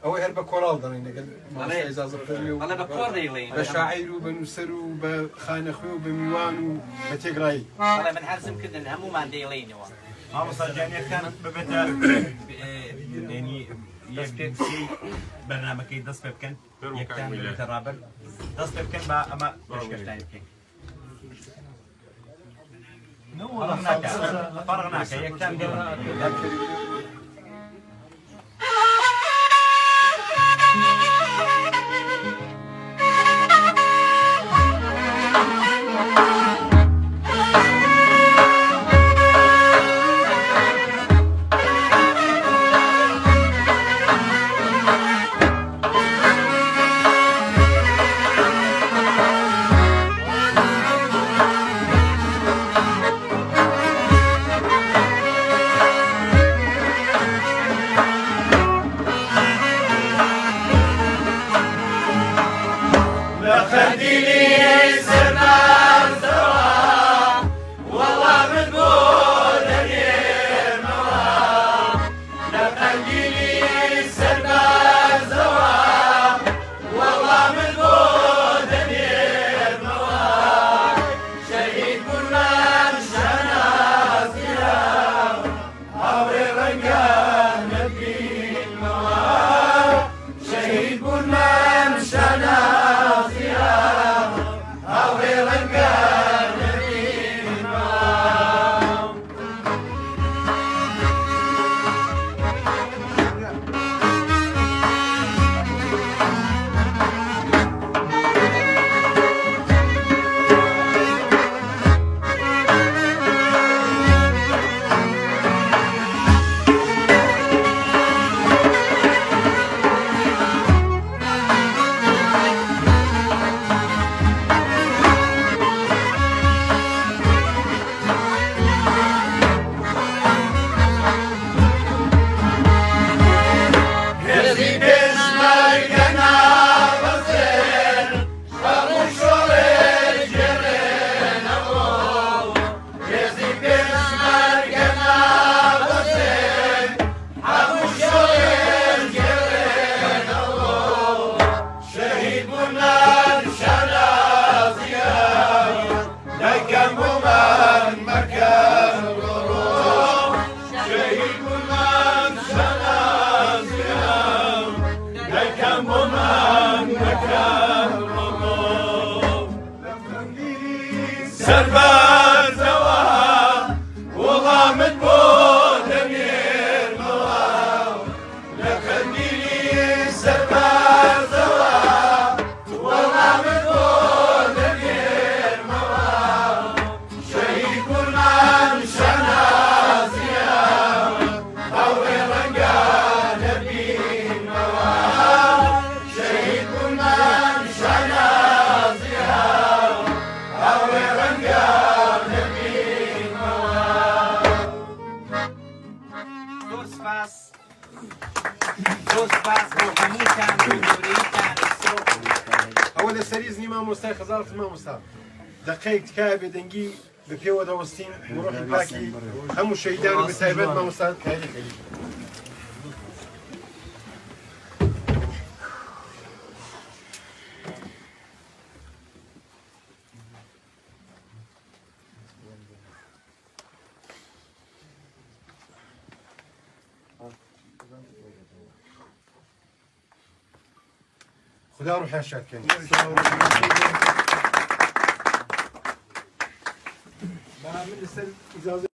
ئەوەی هەر بە کۆراڵ دەڵێین لەگەل مامۆستا ئیجازە فەرمی و بەڵێ بە کۆڕ دەیڵێین. بە شاعیر و بە نووسەر و بە خانەخوێ و بە میوان و بە تێکڕایی. بەڵێ من عەرزم کردن هەموومان دەیڵێینەوە. مامۆستا گیان یەکتان ببێتە یعنی یەک پێ بەرنامەکەی دەست پێ بکەن یەکتان ببێتە ڕابەر دەست پێ بکەن با ئەمە پێشکەشتانی بکەین. فەرق ناکە یەکتان سەربەرزەوە وەڵامت بۆ دەنێرمەوە لە قەندیلی سەربەرزەوە وەڵامت بۆ دەنێرمەوە شەهید بوونمان شانازیە هاوڕێ ڕەنگە نەبینمەوە شەهید بوونمان شانازیە هاوڕێ ڕەنگە نەبینمەوە. زۆر سپاس زۆر سپاس بۆ هەمووتان بۆ گەورەییتان. ئەوە لەسەر ئیزنی مامۆستای خەزاڵت مامۆستا دەقەیەک تکایە بێدەنگی بە پێوە دەوەستین بۆ ڕۆحی پاکی هەموو شەهیدان و بەتایبەت مامۆستا تاهیری خەلیل. خودا ڕوحیان شاد کەن. با من لەسەر ئیجازە.